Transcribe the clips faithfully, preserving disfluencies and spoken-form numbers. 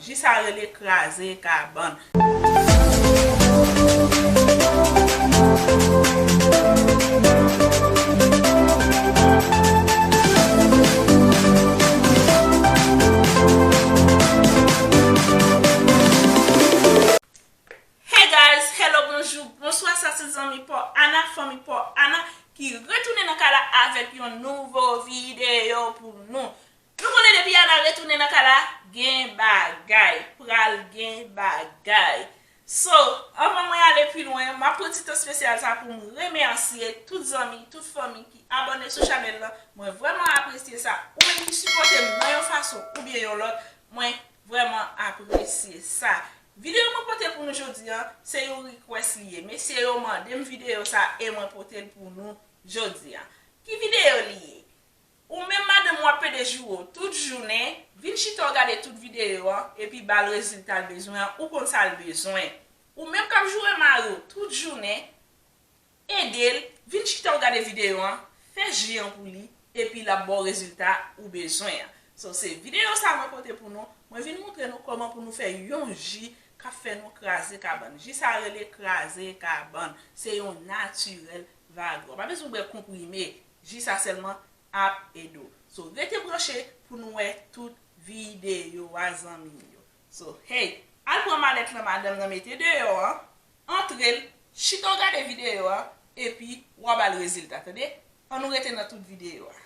Ji sa rele kraze kabann. Hey guys, hello, bonjou, bonswa, sa se zanmi pa w Ana, fanmi pa w Ana ki retounen nan kay la avèk yon nouvo videyo pou nou. Nou konnen depi Ana retounen nan kay la, gen bagay, pral gen bagay. So, anvan mwen ale pi lwen, m ap pran ti tan espesyal sa pou m remèsye tout zanmi, tout fanmi ki abòne sou chanèl lan. Mwen vrèman apresye sa. Ou menm ki sipòte m nan yon fason oubyen yon lòt, mwen vrèman apresye sa. Videyo mwen pote pou nou jodi a, se yon request li ye. Mesye yo mande m videyo sa e mwen pote l pou nou jodi a. Ki videyo li ye? Ou menm madanm w ap pede joure w tout jounen, vin chita w gade tout videyo an, epi ba l rezilta l bezwen an, ou konn sa l bezwen. Ou menm k ap joure mari w tout jounen, ede l, vin chita w gade videyo an, fè ji an pou li, epi l ap ba w rezilta ou bezwen an. So, se videyo sa mwen pote pou nou. Mwen vin montre nou kòman pou nou fè yon ji k ap fè nou kraze kabann. Ji sa rele kraze kabann. Se yon natirèl, vagabon. Pa bezwen bwè konprime. Ji sa sèlman ap ede w. So, rete branche pou nou wè tout videyo a, zanmi m yo. So, hey, al pran malèt lan madanm nan mete deyò an, antre l, chita w gade videyo a, epi w a ba l rezilta, tande? Ann nou rete nan tout videyo a.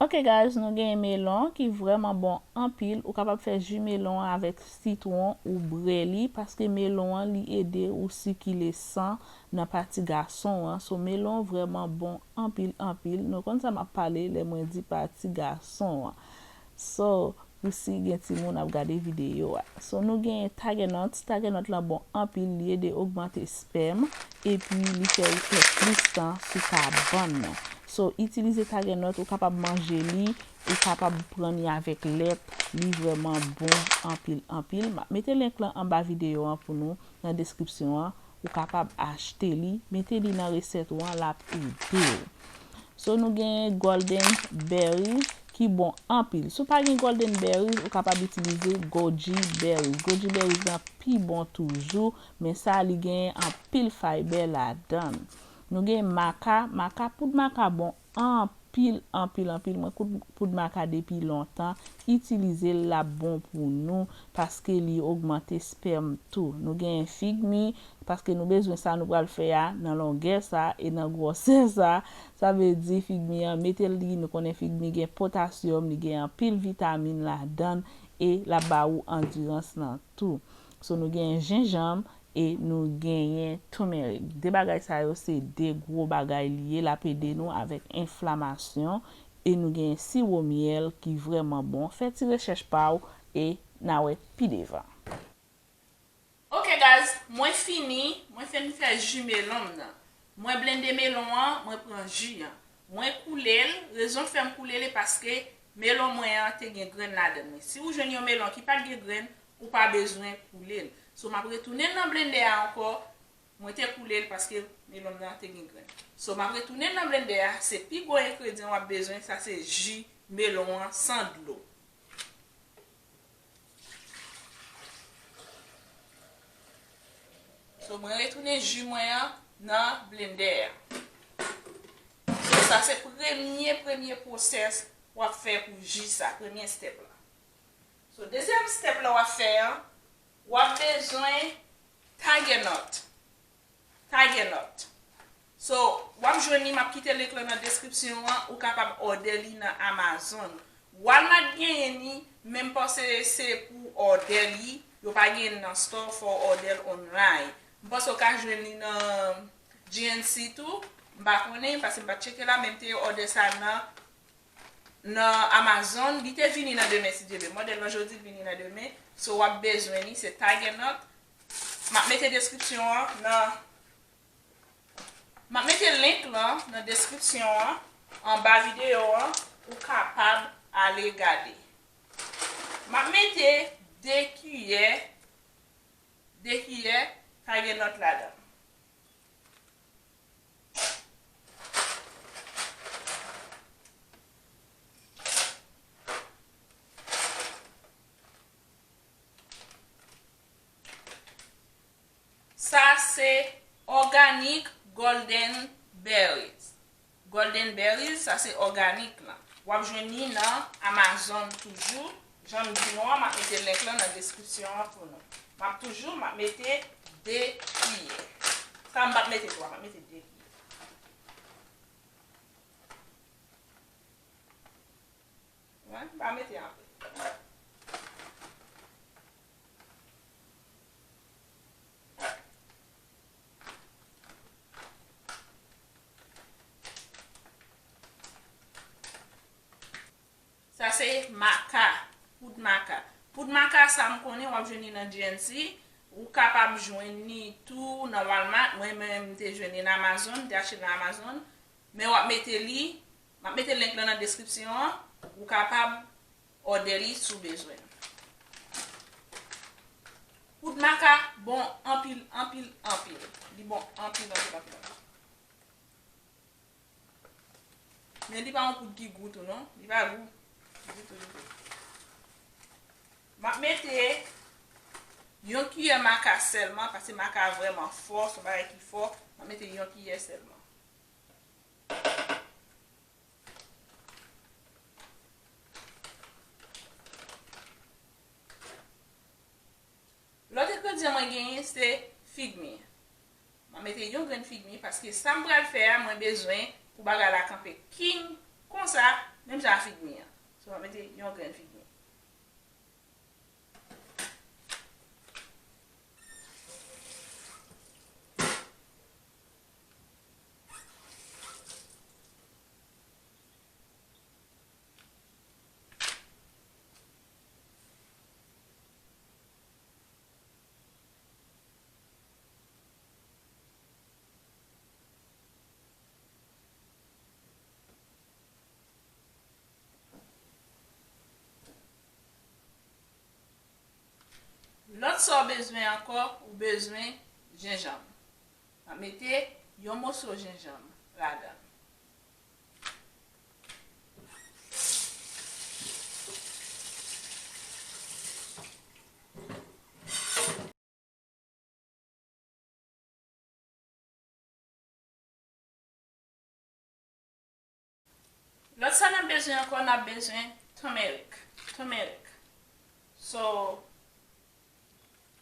Ok guys, nou gen melon ki vrèman bon anpil. Ou kapab fè ji melon an avèk sitwon ou bre li, paske melon an li ede ou sikile san nan pati gason an. So, melon vrèman bon anpil, anpil. Nou konn sa m ap pale lè mwen di pati gason an. So, pou si gen timoun ap gade videyo a. So, nou gen Tiger Nut. Tiger Nut lan bon anpil, li ede ogmante spèm, epi li fè ou fè plis tan sou kabann nan. So, itilize Tiger Nut, ou kapab manje li, ou kapab pran li avèk lèt, li vrèman bon anpil, anpil. M ap mete link lan anba videyo an pou nou, nan deskripsyon an, ou kapab achte li, mete li nan resèt ou an, l ap ede w. So, nou gen golden berries ki bon anpil. Si w pa gen golden berries, ou kapab itilize goji berries. Goji berries lan pi bon toujou, men sa li gen anpil fiber ladan l. Nou gen maca, maca, poud maca bon anpil, anpil, anpil. Mwen kout poud maca depi lontan. Itilize l, l ap bon pou nou, paske li ogmante spèm tou. Nou gen figmi, paske nou bezwen sa nou pral fè a nan longè sa e nan gwosè sa. Sa vle di figmi an, mete li, nou konnen figmi gen potasyòm, li gen anpil vitamin ladan l e l ap ba ou andirans lan tou. So, nou gen jenjanm e nou genyen turmeric. De bagay sa yo se de gwo bagay li ye, l ap ede nou avèk enflamasyon. E nou gen siwo myèl ki vrèman bon. Fè ti rechèch pa w e n a wè pi devan. Ok guys, mwen fini, mwen fin fè ji melon m nan. Mwen blende melon an, mwen pran ji an. Mwen koule l, rezon k fè m koule l e paske melon mwen an te gen grenn ladan l. Men si ou jwenn yon melon ki pa t gen grenn, ou pa bezwen koule l. So, m ap retounen l nan blendè a ankò. Mwen te koule l paske melon nan te gen grenn. So, m ap retounen l nan blendè a. Se pi gwo engredyan w ap bezwen, sa se ji melon an san dlo. So, mwen retounen ji mwen an nan blendè a. So, sa se premye, premye pwosès w ap fè pou ji sa, premye step la. So, dezyèm step la w ap fè an, w ap bezwen Tiger Nut. Tiger Nut. So, w ap jwenn li, m ap kite link lan nan deskripsyon an, ou kapab òdè li nan Amazon. Walmart genyen li, men m panse se pou òdè li, yo pa genyen nan store, fò w òdè l online. M panse w ka jwenn li nan G N C tou, m pa konnen, paske m pa t tcheke la, men m te òdè sa nan nan Amazon, li te vini nan demen si Dye vle. Mòdèl lan jodi, l vini nan demen. So, w ap bezwen li, se Tiger Nut. M ap mete deskripsyon an nan, m ap mete link lan nan deskripsyon an, anba videyo an, ou kapab ale gade. M ap mete de kiyè, de kiyè Tiger Nut ladan. Golden Berries. Golden Berries, sa se òganik lan. W ap jwenn li nan Amazon toujou. Jan m di nou an, m ap mete link lan nan deskripsyon an pou nou. M ap toujou, m ap mete de kiyè. Sa m p ap mete twa, m ap mete de kiyè. Wi, m pa mete anpil. Sa se maka, poud maka. Poud maka sa m konnen w ap jwenn li nan G N C. Ou kapab jwenn li tou nan Walmart. Mwen menm, m te jwenn li nan Amazon, m te achte l nan Amazon. Men w ap mete li, m ap mete link lan nan deskripsyon an. Ou kapab òdè li si w bezwen. Poud maka bon anpil, anpil, anpil. Li bon anpil, anpil, anpil, anpil. Men li pa yon poud ki gou tou non. Li pa gou ditou, ditou. M ap mete yon kiyè maka sèlman, paske maka vrèman fò, se yon bagay ki fò. M ap mete yon kiyè sèlman. Lòt engredyan mwen genyen se figmi. Mwen mete yon grenn figmi paske sa m pral fè a, mwen bezwen pou bagay la kanpe king konsa, menm jan a figmi an. So, mwen mete yon grenn figmi. Lòt sa w bezwen ankò, ou bezwen jenjanm. M ap mete yon moso jenjanm ladan l. Lòt sa n ap bezwen ankò, n ap bezwen tonmerik. Tonmerik. So,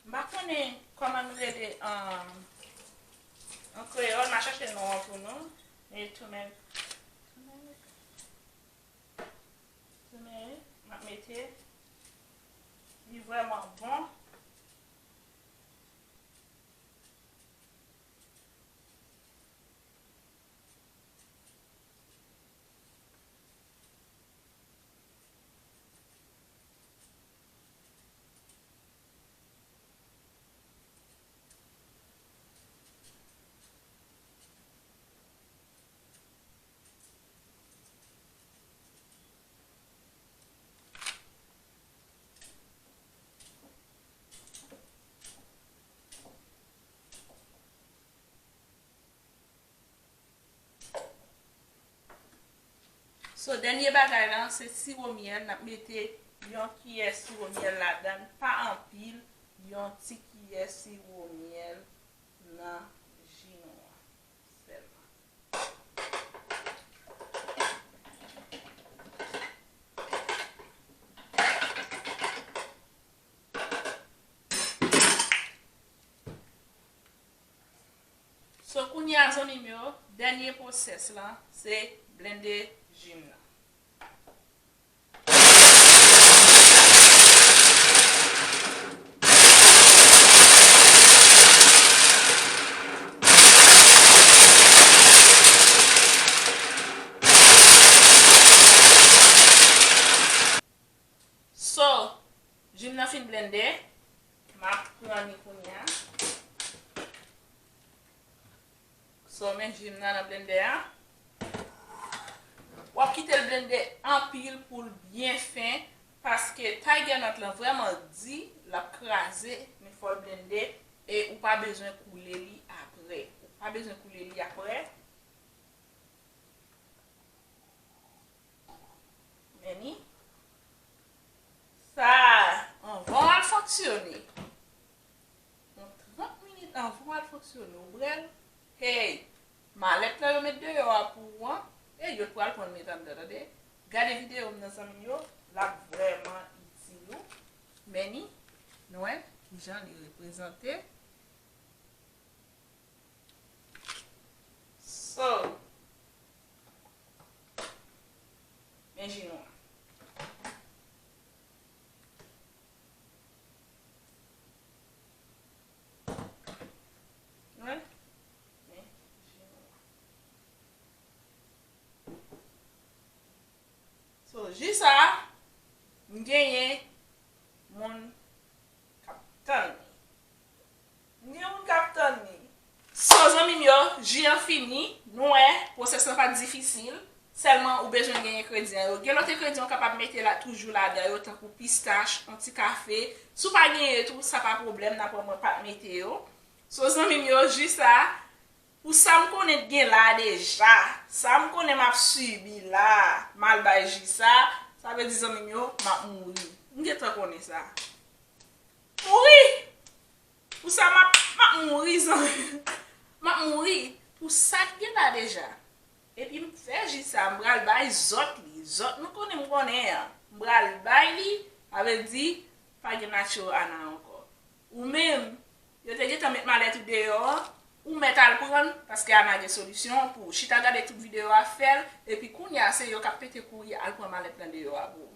m pa konnen kòman nou rele an, an kreyòl, m a chèche non an pou nou. Men tonmerik. Tonmerik. Tonmerik, m ap mete. Li vrèman bon. So, dènye bagay la, se siwo myèl. N ap mete yon kiyè siwo myèl ladan l. Pa anpil, yon ti kiyè siwo myèl nan ji nou an sèlman. So, kounye a, zanmi m yo, dènye pwosès lan, se blende ji m nan. So, ji m nan fin blende, m ap pran li kounye a. So, men ji m nan nan blende a. W ap kite l blende anpil pou l byen fen, paske Tiger Nut lan vrèman di, l ap kraze, men fò l blende, e ou pa bezwen koule li apre. Ou pa bezwen koule li apre. Men ni sa, anvan w al fonksyone, yon trant minit anvan w al fonksyone, ou bwè l, hey, malèt lan yo met deyò a pou ou an, e yo t pral pran l met anndan, tande. Gade videyo m nan, zanmi m yo, l ap vrèman itil ou. Men ni, nou wè kijan li reprezante. So, men ji nou an. Wè? Men ji nou an. So, ji sa, m genyen moun k ap tann li. M gen moun k ap tann li. So, zanmi m yo, ji an fini. Nou wè, pwosès lan pa t difisil. Sèlman, ou bezwen gen engredyan yo. Gen lòt engredyan ou kapab mete la, toujou ladan yo, tankou pistach, yon ti kafe. Si w pa genyen tou, sa pa pwoblèm, n ap wè mwen pa t mete yo. So, zanmi m yo, ji sa, pou sa m konnen t gen la deja, sa m konnen m ap sibi la, m al bay ji sa, sa vle di, zanmi m yo, m ap mouri. M gentan konnen sa. Mouri! Pou sa, m ap, m ap mouri, zanmi. M ap mouri. Pou sa k gen la deja. Epi m fè ji sa, m pral bay zòt li. Zòt nou konnen m konnen an. M pral bay li, sa vle di, pa gen Nacho Ana ankò. Ou menm, yo te gentan met malèt ou deyò an, ou mèt al pran l, paske Ana gen solisyon pou ou. Chita gade tout videyo a, fè l, epi kounye a, se yo k ap pete kouri al pran malèt lan deyò a pou ou.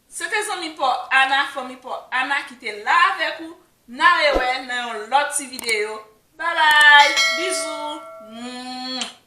Se te zanmi pa w Ana, fanmi pa w Ana ki te la avèk ou. N a rewè nan yon lòt ti videyo. Babay! Bizou! Mwah!